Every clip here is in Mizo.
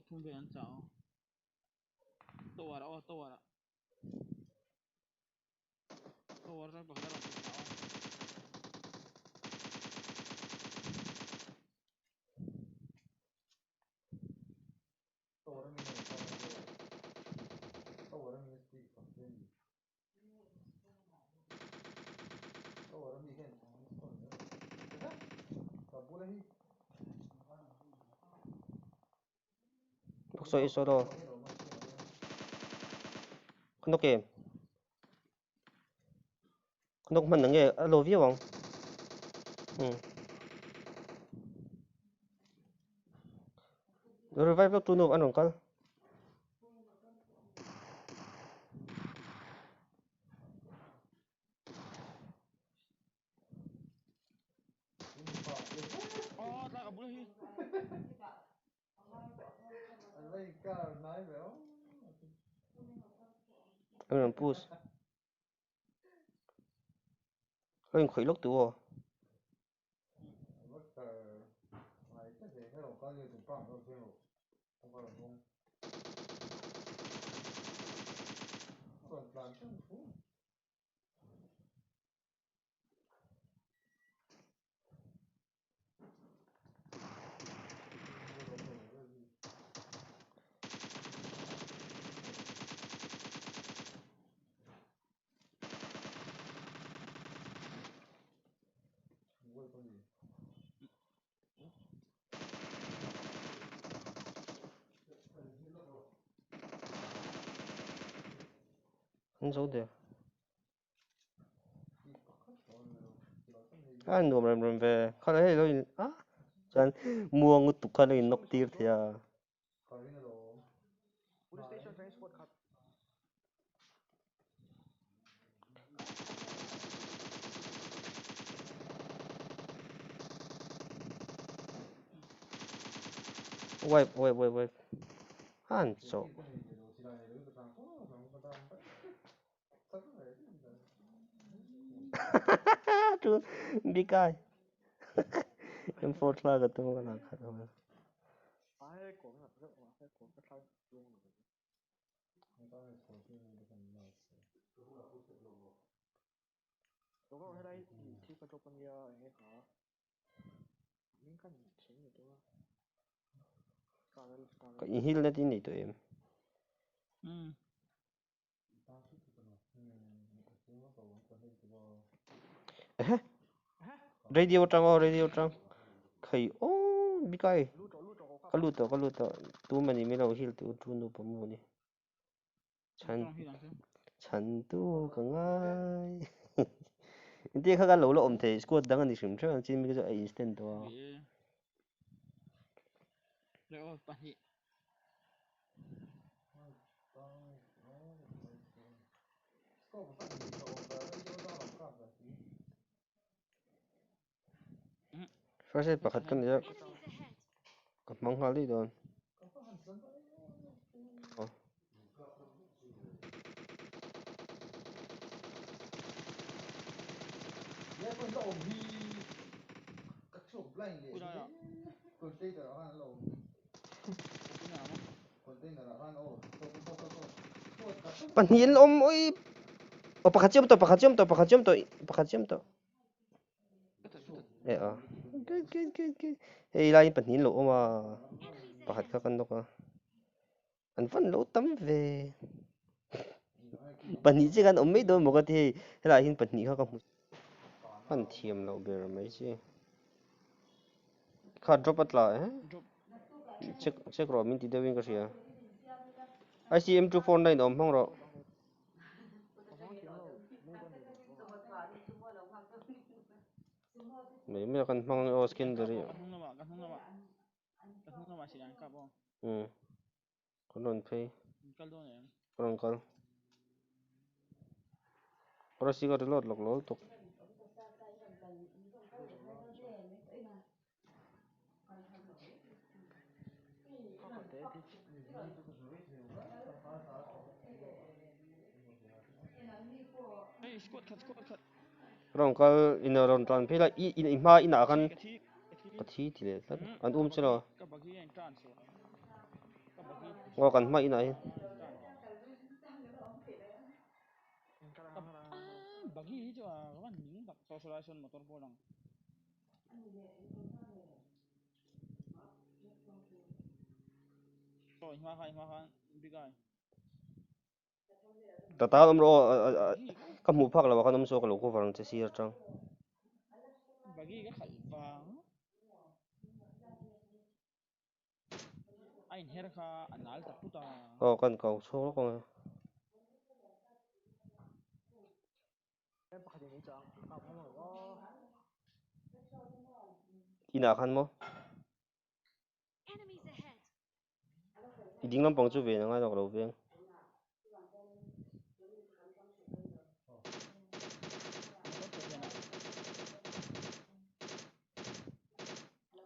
Thum vel an chah aw. Tower ah aw tower ah. Tower atang pakhat a rawn chhuk thla aw. Sawi sawi lo ka nawk em ka nawk hman ang nge a lo viau ang umm revive lawk tu nu an rawn kal. An rawn push ka inkhawih lawk tûr aw. An zo der. A nuam rem rem ve kha hei lo in a chuan muang lutuk khan a in nawk tir thei a. Wipe wipe wipe wipe an chawh. Chu bikai M4 thla ka tum ka nak khat awm. Ka inhil na tin nei tawh em? Ehe radio atang aw radio atang khai aw bikai ka lut tawh ka lut tawh tu mani min lo hil tu tu nupa mu ni chhan chhan tu ka ngai intia kha kan lo la awm thei squad dang a ni hrim hrim ang chin mi kha chu a instant tawh a. First aid pakhat ka nei a ka hmang nghal daih dawn. Pahnih an awm ui aw pakhat chiam tawh pakhat chiam tawh pakhat chiam tawh pakhat chiam tawh eh a good good good good hei lai pahnih an lo awm a pakhat kha kan nawk a an van lo tam ve pahnih chiah khan awm mai dawn maw ka ti hei helaiah hian pahnih kha ka hmu hman thiam loh ber mai chi kha drop a tla eh check check rawh min ti deuhin ka hria I_C_M 249 awm hmang rawh. Mai mai a kan hmang aw secondary umm kan rawn phei ka rawn kal rosy ka reload lawk lo lutuk. Rawn kal in rawn tlan phei la i i hma inah khan ka thi ti leh tlat an um che lo. Aw kan hma inah hian. Tata awm rawh aw ka hmuh phak lo ah khan awm saw ka lo cover ang che sir atang. Aw kan kau chhuak lawk ang e. Inah khan maw? I ding lampang chu ven a ngai lo ka lo veng.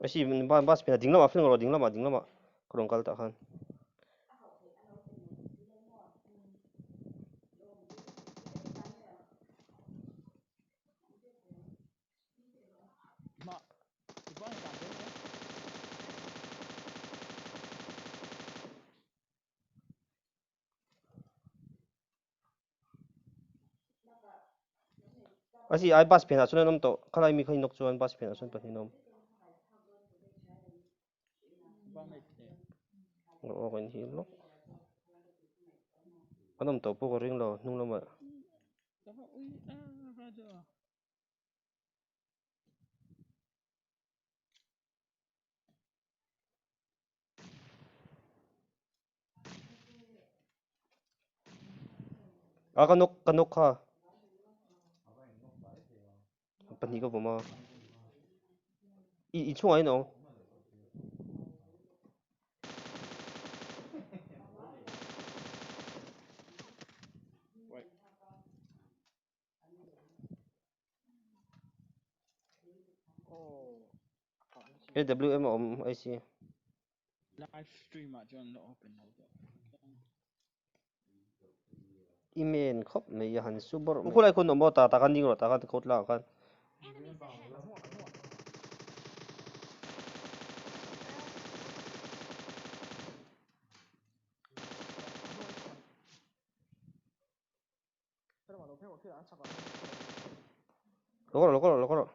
Asi bus phen ah ding lamah fing rawh ding lamah ding lamah ka rawn kal tah khan. Asi ai bus phenah chuan an awm tawh khalai mi kha inawk chuan bus phenah chuan pahnih an awm. Aw kan hi lawk an awm tawh pawh ka ring lo hnung lamah. A ka nawk ka nawk kha pahnih ka vawm a i inchhungah hian a awm. AWM a awm ai si. Live stream ah chuan la open lo tawh. I men khawp mai a han su bawrh mai. Khulai khun awm aw ta ta khan ding rawh ta khan kawt lakah khan. Lo kal rawh lo kal rawh lo kal rawh.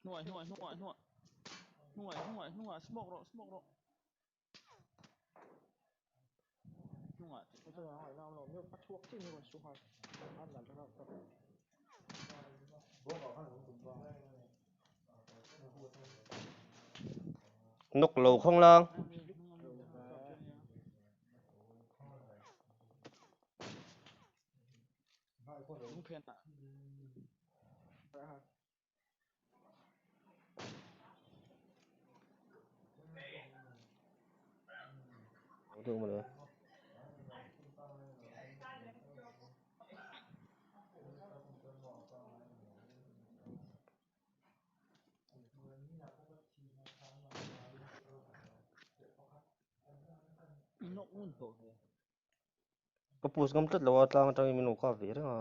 Hnuai hnuai hnuai hnuai hnuai hnuai hnuai smoke rawh smoke rawh. Hnungah Nawk lo khawng lang. Ka post ngam tlat lo a tlang atangin min lo kap ve reng a.